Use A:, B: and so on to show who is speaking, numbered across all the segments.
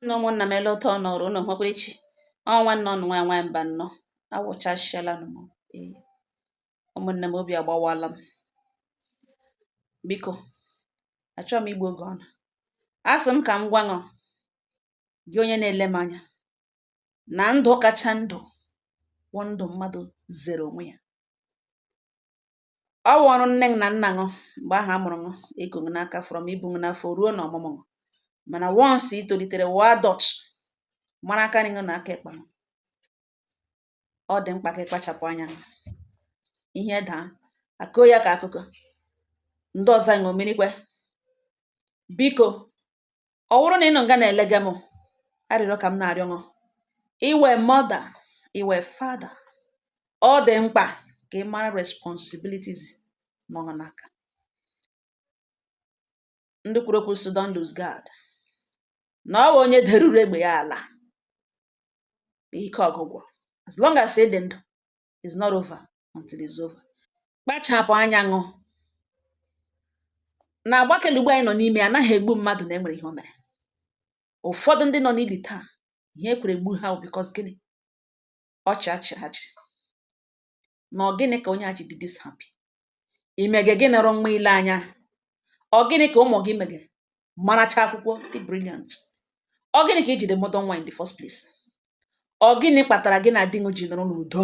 A: Na ụmụnna m, ele otu ọ nọrọ unu nwekwara echi. Ọ nwanne ọnụ nwa nwa mba nnọọ awụchasịala m. Ee, ụmụnne m, obi agbawala m. Biko, achọghị m igbu oge ọnụ. Asị m ka m gwa ṅụ, gị onye na-ele m anya, na ndụ kacha ndụ wụ ndụ mmadụ zere onwe ya. Ọ wụ ọrụ nne na nna ṅụ mgbe ahụ a mụrụ ṅụ ego ṅụ n'aka, from ibu ṅụ n'afọ ruo n'ọmụmụ ṅụ. Mana once ị tolitere wụ adult, mara aka nri ṅụ na aka ekpe ṅụ, ọ dị mkpa ka ịkpachapụ anya. Ihe daa akụọ ya ka akụkọ ndị ọzọ ṅomirikwe. Biko, ọ wụrụ na ị nọ nga na-elega m, arịrịọ ka m na-arịọ ṅụ, iwe mother, iwe father, ọ dị mkpa ka ị mara responsibilities nọ gị n'aka. Ndị kwuru okwu sị, "Don't lose guard," na ọ bụ onye deruru egbe ya ala ike ọgụ gwụrụ. As long as ị dị ndụ, it's not over until it's over. Kpachapụ anya ṅụ na agbakelugbo anyị nọ n'ime. Anaghị egbu mmadụ na enwere ihe o mere. Ụfọdụ ndị nọ n'ili taa, ihe ekwere egbu ha bụ because gịnị? Ọchị achị achị na ọ gịnị ka onye a ji dị this happy? Imege gịnị rụ nwa ile anya? Ọ gịnị ka ụmụ gị mege maracha akwụkwọ dị brilliant? Ọ gịnị ka ijide mụdọ nwa in the first place? Ọ gịnị kpatara gị na di ṅụ ji nọrọ n'udo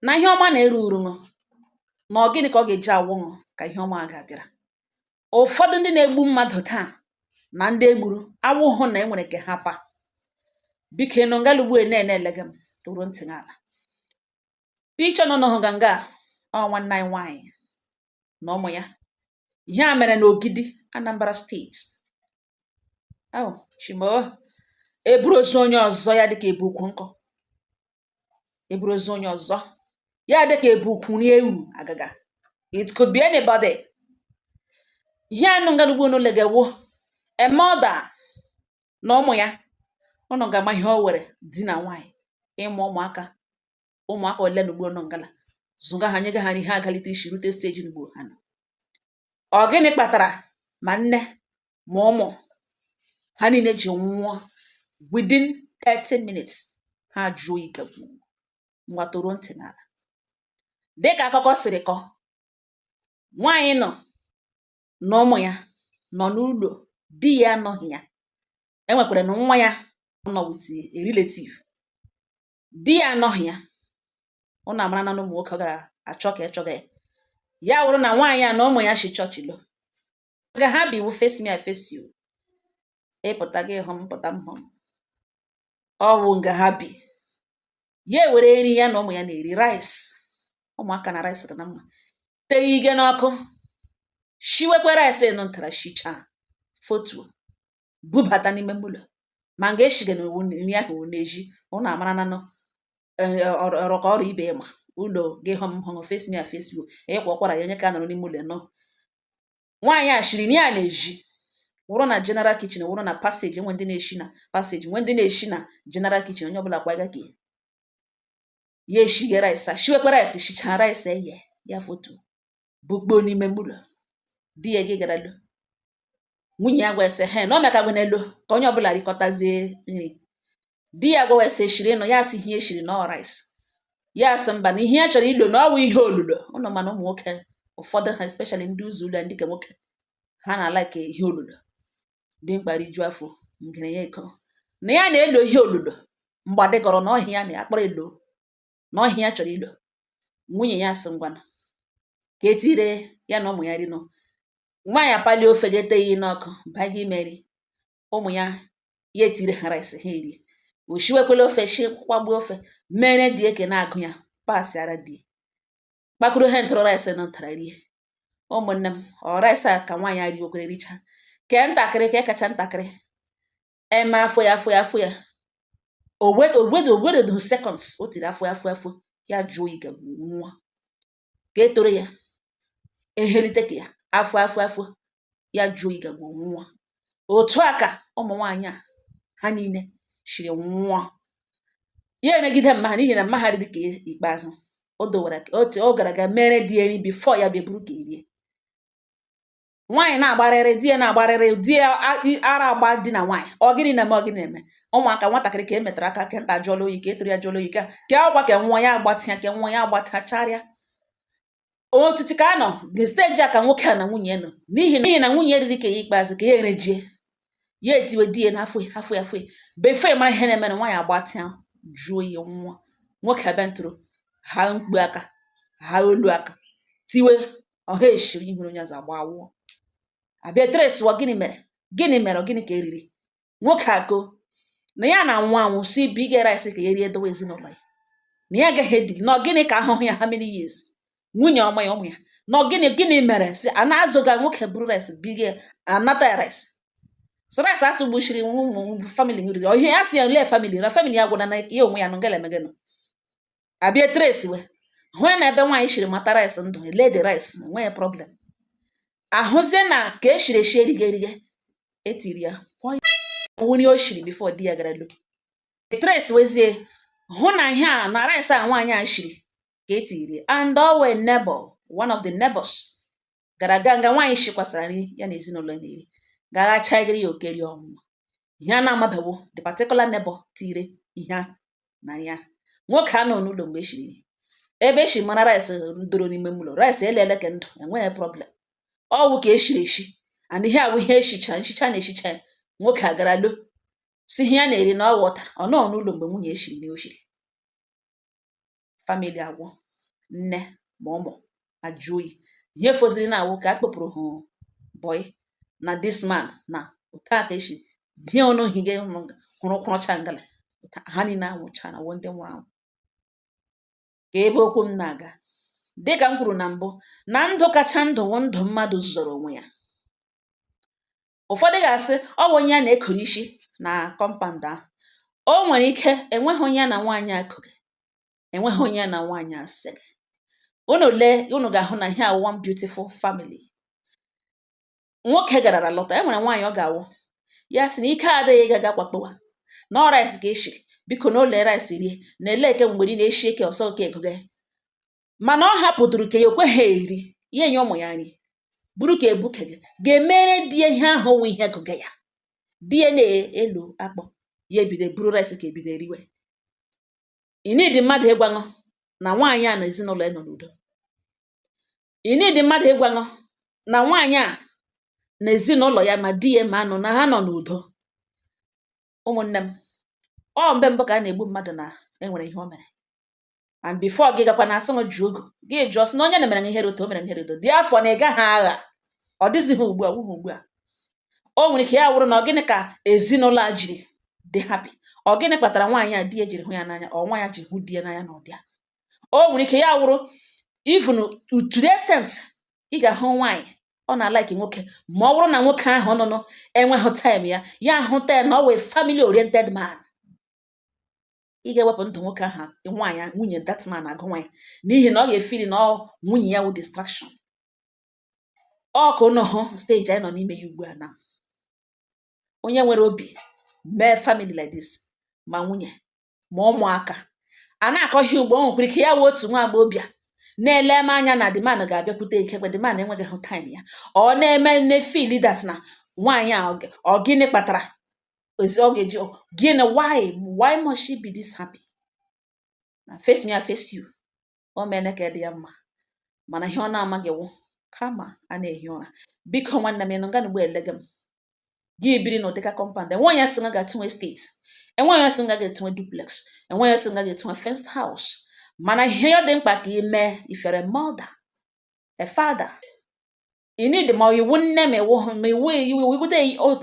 A: na ihe ọma na-eru uru ṅụ? Na ọ gịnị ka ọ ga-eji awụ ṅụ ka ihe ọma a ga-abịara? Ụfọdụ ndị na-egbu mmadụ taa na ndị egburu awụhụ na enwere ke ha pa. Biko, ịnụ ngalugbu na-elega m, tụrụ ntị n'ala. Picture nọ n'ọhụ ganga ọ nwanne anyị nwaanyị na ụmụ ya. Ihe a mere n'Ogidi, Anambra Steeti. Oh, chimo eburu ozu onye ọzọ ya dịka ebu ukwu nkụ, eburu ozu onye ọzọ ya dịka ebu ukwu nri ewu agaga. It could be anybody. Ihe anụ ngalugbu unu legewo, a mother na ụmụ ya. Unu ga-ama ihe o were di na nwaanyị ịmụ ụmụaka, ụmụaka ole na ugbo nọ ngala zụga ha, nyega ha ihe agalite isi rute stage n'ugbo ha nọ. Ọ gịnị kpatara ma nne ma ụmụ ha niile ji nwụọ within 30 minutes? Ha jụọ ike gwụ. Ngwa, toro ntị n'ala. Dịka akụkọ siri kọ, nwaanyị nọ na ụmụ ya nọ n'ụlọ, di ya anọghị ya. Enwekwara na nwa ya nọ with a relative. Di ya anọghị ya. Ụnụ amara na ụmụ nwoke gara achọ ka ịchọga ya. Ya wụrụ na nwaanyị a na ụmụ ya shi chọọchị lo ga ha bi wu face me, I face you. Ịpụta gị hụ m, pụta m hụ m. Ọ wụ nga ha bi. Ya ewere nri ya na ụmụ ya na-eri, rice, ụmụaka na rice dị na mma, tee ige n'ọkụ, shiwekwe rice nụ ntara, shichaa fotuo, bubata n'ime ụlọ. Ma nga eshiga na nri ahụ wụ n'ezi. Ụnụ amara na nụ ọrụ ka ọrụ ibe ma ụlọ gị hụ m hụ, face me, I face you. Ịkwa ụkwara ya, onye ka nọrọ n'ime ụlọ nọ. Nwaanyị a shiri nri a na-eji wụrụ na general kitchen, wụrụ na passage. Nwe ndị na-eshi na passage, nwe ndị na-eshi na general kitchen. Onye ọbụla kwaga ka ya eshighe rice a, shiwekwe rice, shichaa rice eye ya, foto bukpo n'ime ụlọ. Di ya gị gara lo, nwunye ya gwa ese he na ọ meka gwa n'elu ka onye ọbụla rikọtazie nri. Di ya gwa ese shiri nụ, ya sị ihe eshiri na ọ rice. Ya sị mba, na ihe ya chọrọ ilo na ọ wụ ihe olulo. Ụnụ mana ụmụ nwoke ụfọdụ ha, especially ndị ụzọ ụlọ, ndị ka nwoke ha na-alike ihe olulo dị mkpa, rijuo afọ ngere ya eko na ya na-elo ihe olulo mgbadịgọrọ na ọhịa ya na-akpọrọ elo na ọhịa ya chọrọ ilo. Nwunye ya sị ngwanụ ka etire ya na ụmụ ya rinụ. Nwaanyị apalie ofe ga-ete ya n'ọkụ baga imeri ụmụ ya. Ya etire ha rice, ha erie. O shiwekwela ofe, shi kwagbuo ofe mere dị eke na-agụ ya pasịara di kpakụrụ ha ntụrụ rice nọ ntara rie. Ụmụnne m, ọ rice a ka nwaanyị a riwekwere richa kee ntakịrị, ka kacha ntakịrị eme afọ ya, afọ ya, afọ ya o wedo seconds o tiri afọ ya, afọ afọ ya jụọ oyi ga nwụọ. Ka e toro ya ehelite ka ya afọ afọ afọ ya jụọ oyi ga nwụọ. Otu a ka ụmụ nwaanyị a ha niile shiri nwụọ. Ya emegide mma ha n'ihi na mma ha riri ka ikpeazụ o dowara otu o gara ga mere di ya nri before ya bịa buru ka erie. Nwaanyị na-agbarịrị di ya, na-agbarịrị di ya, ara agba di na nwaanyị. Ọ gịnị na-eme? Ọ gịnị na-eme? Ụmụaka, nwatakịrị ka e metara aka, ke nta jụọla oyi, ka e toro ya jụọla oyi, ka akwa, ka nwa ya agbatịa, ka nwa ya agbatịacharịa. Otiti ka a nọ the stage a ka nwoke a na nwunye nọ, n'ihi na nwunye riri ka ya ikpeazụ ka ya erejie ya, etiwe di ya n'afọ ya, afọ ya, afọ ya befe mara ihe na-eme na nwaanyị agbatịa jụọ ya nwa. Nwoke abịa ntụrụ ha mkpu aka ha olu aka tiwe ọha eshiri ihuru onye ọzọ agba awụọ abịa tresiwa. Gịnị mere? Gịnị mere? Gịnị ka eriri? Nwoke akọ na ya na anwụ anwụ si bige rice ka ya rie dowe ezinụlọ ya, na ya agaghị edili na gịnị ka ahụhụ ya, how many years, nwunye ọma ya, ụmụ ya na gịnị? Gịnị mere si a na-azụga nwoke buru rice bige anata ya rice, so rice asụ gbuchiri ụmụ family nriri ihe ya si ya lee family na family ya gwụna na ya onwe ya nọ ngala emegịnụ. Abịa trace we hụ na ebe nwaanyị shiri mata rice ndụ ele the rice enweghị problem. Ahụzie na ka eshiri eshi erige erige etiri ya nri o shiri before di ya gara lo trace wezie hụ na ihe a na rice a nwaanyị a shiri ka etiri, and owe neighbor, one of the neighbors gara aga nga nwaanyị shikwasara nri ya na ezinụlọ na-eri, gaghachagịrị ya okeri ọnwụnwa. Ihe a na-amabewo the particular neighbor tire ihe ahụ na ya nwoke anọ n'ụlọ mgbe eshiri nri, ebe eshi mara rice ndoro n'ime ụlọ, rice elele ke ndụ enweghị problem. Ọwụ ka eshiri eshi and ihe awụ ihe eshicha nchicha na eshicha ya. Nwoke agara lo si ihe ya na-eri na ọ ghọtara ọ nọ n'ụlọ mgbe nwunye eshiri nri o shiri. Family agwụ, nne ma ụmụ ajụ oyi. Ihe foziri na awụ ka a kpọpụrụ hụ boy na this man na otu a ka esi ihe ọnụ hige hụrụ kwụrụcha ngala ha niile anwụcha na wụ ndị nwụrụ anwụ. Ka ebe okwu m na-aga, dịka m kwuru na mbụ, na ndụ kacha ndụ wụ ndụ mmadụ zọrọ onwe ya. Ụfọdụ ga-asị ọ bụ onye a na-ekoro isi na compound ahụ. O nwere ike enweghị onye ya na nwaanyị a koge, enweghị onye ya na nwaanyị a sịgị. Unu lee, unu ga-ahụ na ihe a one beautiful family. Nwoke garara lọta, e nwere nwaanyị ọ ga-awụ ya sị na ike adịghị ịga ga kwakpowa na ọ rice ka eshiri, biko na ole rice rie na ele eke mgbe niile eshi eke ọsọ oke egoge, mana ọ hapụtụrụ ka ya okweghị eri ya, enye ụmụ ya nri buru ka ebuke gị ga-emere di ya ihe ahụ wụ ihe gụge ya. Di ya na-elu akpọ ya, ebido buru rice ka ebido eriwe. Ị need mmadụ ịgwaṅụ na nwaanyị a na ezinụlọ ya nọ n'udo. Ị need mmadụ ịgwaṅụ na nwaanyị a na ezinụlọ ya, ma di ya ma anụ na ha nọ n'udo. Ụmụnne m, ọ mgbe mbụ ka a na-egbu mmadụ na enwere ihe o mere, and before gị gakwa na asị m jụọ ogo gị jụọ sị na onye na mere ihe otu o mere ihe otu dị afọ na ị gaghị agha. Ọ dịzighị ugbu a, wụghị ugbu a. O nwere ike ya wụrụ na ọ gịnị ka ezinụlọ a jiri dị happy? Ọ gịnị kpatara nwaanyị a di ya jiri hụ ya n'anya, ọ nwa ya ji hụ di ya n'anya na ụdị a? O nwere ike ya wụrụ even to the extent ị ga-ahụ nwaanyị ọ na-alike nwoke, ma ọ bụrụ na nwoke ahụ nọ enweghị time ya, ya ahụta ya na ọ wee family oriented man. Ị ga-ewepụ ndụ nwoke ahụ, nwaanyị nwunye that man agụ nwaanyị, n'ihi na ọ ga-efeel na ọ nwunye ya wụ distraction. Ọ ka unu hụ stage anyị nọ n'ime ya ugbu a na onye nwere obi mee family like this, ma nwunye ma ụmụaka a na-akọ ihe ugbo. O nwekwara ike ya wụ otu nwa agbọghọbịa na-ele m anya na the man ga-abịakwute. Ikekwe the man enweghị time ya, ọ na-eme na-efeel that na nwaanyị a ọ gịnị kpatara ezi ọ ga-eji gịnị, why must she be this happy? Na face me, I face you. O meene ka dị ya mma, mana ihe ọ na-amaghị wụ kama a na-ehi ụra. Biko nwanne m, ịnụ nga ugbo elega m gị biri n'ụdịka compound, enwe onye sị nga ga-atụnwe estate, enwe onye sị nga ga-etinwe duplex, enwe onye sị nga ga-etinwe fenced house, mana ihe ọ dị mkpa ka ị mee, if you're a mother, a father, you need, ma iwu nne, ma iwu ma iwu iwu iwude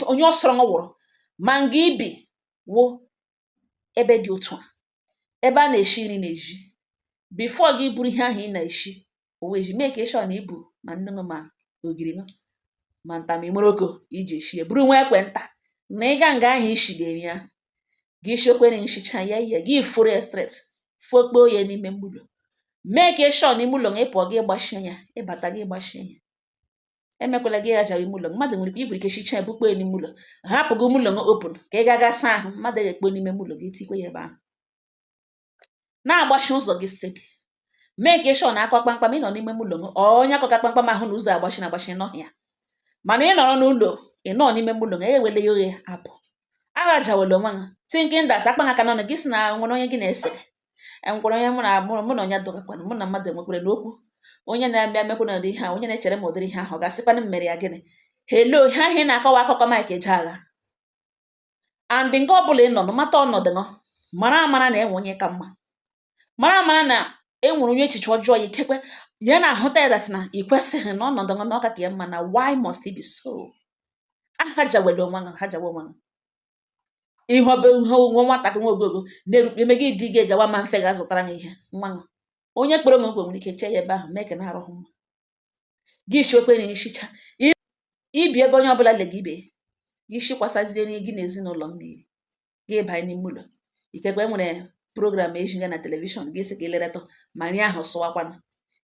A: onye ọ sọrọ wụrụ ma nga ibi wụ ebe dị otu a, ebe a na-eshi nri na-eji before gị buru ihe ahụ ị na-eshi oweji mee ka ịshọ na ibu ma nnu ma ogiri ma ntamimoroko iji esi ya, buru nwa ekwenta na ịga nga ahụ ishi ga-eri ahụ gị shi okwere nshicha ya ihe gị furu ya straight fokpo ya n'ime mgbụlọ, mee ka ịshọ n'ime ụlọ gị pụọ, gị gbachie ya, ịbata gị gbachie ya. Emekwala gị ghajawa ime ụlọ. Mmadụ nwere ike iburu ike shicha ebukpo ya n'ime ụlọ, hapụ gị ime ụlọ gị open ka ị gaga saa ahụ, mmadụ ga-ekpo n'ime ụlọ gị tikwe ya ebe ahụ. Na-agbachi ụzọ gị steady, mee ka ịshọ na akọ kpamkpam ị nọ n'ime ụlọ gị, onye akọka kpamkpam ahụ na ụzọ agbachi na agbachi n'ọhịa. Mana ị nọrọ n'ụlọ, ị nọ n'ime ụlọ na ewele ya oghe apụ, aghajawela onwe ha, thinking that akpa ha aka n'ọnụ gị, si na nwere onye gị na-ese, enwekwara onye mụ na mụ na onye dọgakwana, mụ na mmadụ enwekwara n'okwu, onye na-abịa emekwa na ụdị ihe a, onye na-echere m ụdịrị ihe ahụ, ọ ga-asịkwanụ m mere ya gịnị? Hello, ihe ahụ ị na-akọwa akụkọ Mike Ejeagha. And nke ọ bụla ị nọ mata ọnọdụ gị, mara amara na enwe onye ka mma, mara amara na e nwere onye echiche ọjọọ ya, ikekwe ya na-ahụta ya that na ị kwesịghị na ọnọdụ gị na ọka ka ya mma, na why must it be so? Ahajawela onwe gị, hajawa onwe gị. Ihe ọbụ ihe nwa nwatakịrị, nwa ogogo na-erukpe eme gị, di gị gawa ma mfe ga-azụtara gị ihe. Nwa gị onye kpere m nkwe nwere ike chee ya ebe ahụ mee ka na-arụghị mma gị shiwekwe na ishicha ibi ebe onye ọbụla lega ibe gị, shikwasazie nri gị na ezinụlọ m na-eri, gị banye n'ime ụlọ. Ikekwe nwere program ejiga na television, gị sị ka ileretụ ma nri ahụ sụwakwanụ.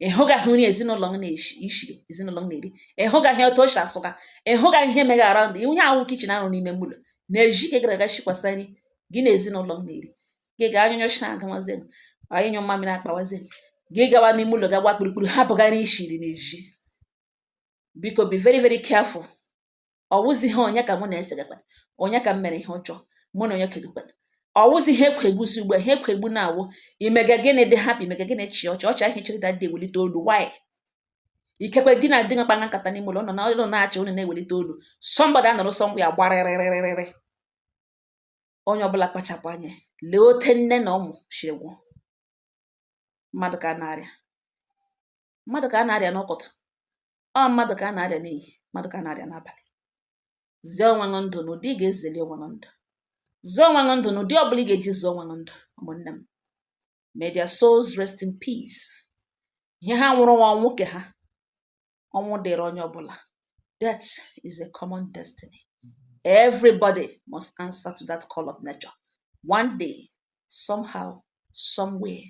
A: Ịhụgaghị nri ezinụlọ m na-eshi ishi, ezinụlọ m na-eri, ịhụgaghị otu o si asụga, ịhụgaghị ihe megara around ihe ahụ, kitchen ahụ n'ime ụlọ na-eji ike gara aga shikwasa nri gị na ezinụlọ m na-eri, gị ga anyụnyụ shi na-agawazie, anyụnyụ mmamịrị akpawazie, gị gawa n'ime ụlọ ga gba kpurukpuru, hapụga nri ishiri na-eji. Biko, be very very careful. Ọ wụzighị onye ka mụ na-esegakwana, onye ka m mere ihe ọjọọ, mụ na onye kegakwana. Ọ wụzi ihe ekwe egbuzi ugbu a, ihe ekwe egbu na-awụ imega gịnị dị happy, imega gịnị chị ọchị ọchị ahụ echere that day welite olu. Why? Ikekwe di na di gị kpanga nkata n'ime ụlọ nọ na ụlọ na-achị unu na-ewelite olu, somebody anọrọ somewhere agbarịrịrịrị. Onye ọbụla kpachapụ anya, lee ote nne na ụmụ si egwu mmadụ ka a na-arịa, mmadụ ka a na-arịa n'ụkụtụ, ọ mmadụ ka a na-arịa n'ehihie, mmadụ ka a na-arịa n'abalị. Zee onwe gị ndụ n'ụdị ị ga-ezeli onwe gị ndụ. Zụọ onwe gị ndụ n'ụdị ọbụla ị ga-eji zụọ onwe gị ndụ. Ụmụnne m, may their souls rest in peace. Ihe ha nwụrụ nwa ọnwụ ke ha, ọnwụ dịrị onye ọbụla. Death is a common destiny. Everybody must answer to that call of nature one day, somehow, somewhere,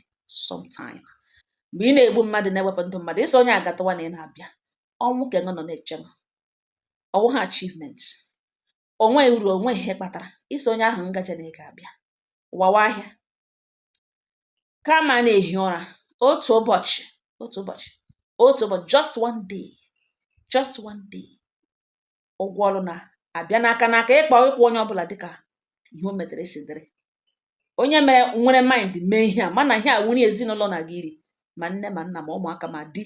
A: sometime. Mgbe ị na-egbu mmadụ, na-ewepụ ndụ mmadụ, ịsị onye agatawa na ị na-abịa, ọnwụ ka nọ na-eche m. Ọwụ ha achievement onwe uru, onwe ihe kpatara ịsị onye ahụ ngaje na ị ga-abịa wawa ahịa kama na-ehi ụra. Otu ụbọchị, otu ụbọchị, otu ụbọchị, just one day, just one day, ụgwọ ọrụ na-abịa n'aka n'aka ịkpọ ịkwụ onye ọbụla dịka ihe o metere si dịrị. Onye mere nwere mind mee ihe a, mana ihe a nwere ezinụlọ na-aga iri, ma nne ma nna ma ụmụaka ma di,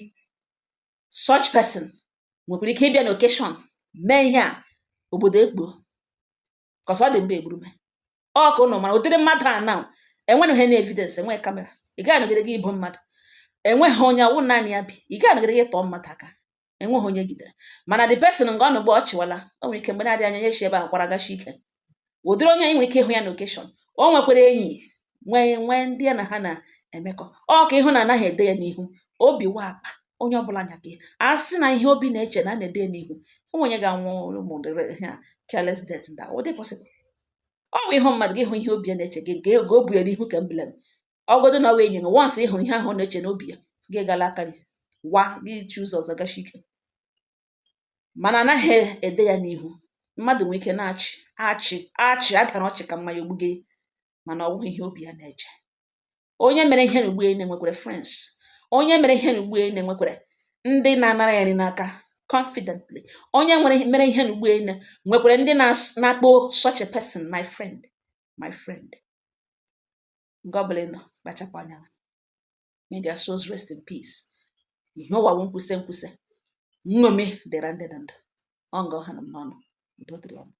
A: such person nwekwara ike ịbịa n'occasion mee ihe a, obodo ekpuo cause ọ dị mgbe egburume ọ ka ụnụ mara ụdịrị mmadụ a. Now, enweghị ihe na evidence, enweghị camera, ị gaghị anọgide gị ibo mmadụ, enweghị onye ọwụ naanị ya bi, ị gaghị anọgide gị tọọ mmadụ aka, enweghị onye gidere. Mana the person nga ọ nọ ugbu a, ọ chịwala, o nwere ike mgbe na-adịghị anya ya esi ebe ahụ kwara gashi ike. Ụdịrị onye anyị nwere ike ịhụ ya n'occasion, o nwekwara enyi, nwee nwee ndị ya na ha na-emekọ. Ọ ka ịhụ na anaghị ede ya n'ihu obi wa akpa onye ọbụla anya ka a sị na ihe obi na-eche na a na-ede ya n'ihu onwe onye ga-anwụ. Ụmụ ihe a, careless death nda, ọ dị possible. Ọ bụ ịhụ mmadụ, gị hụ ihe obi ya na-eche gị nke o bu ya n'ihu ka emblem ọgodo na ọwa enyi gị. Once ị hụrụ ihe ahụ ọ na-eche n'obi ya, gị gala aka gị wa gị chi ụzọ ọzọ gashi ike. Mana anaghị ede ya n'ihu. Mmadụ nwere ike na-achị achị achị adara ọchị ka mmanya ogbuge, mana ọ bụghị ihe obi ya na-eche. Onye mere ihe na ugbu na-enwekwara friends, onye mere ihe na ugbu na-enwekwara ndị na-anara ya nri n'aka confidently, onye nwere mere ihe na ugbu nwekwara ndị na-akpọ such a person my friend, my friend. Nke ọbụla ị nọ, kpachapụ anya. May their souls rest in peace. Ihe ụwa bụ nkwuse nkwuse, nṅomi dịra ndị dị ndụ. Ọ nga ọha nọ m n'ọnụ. Udo dịrị ọnụ.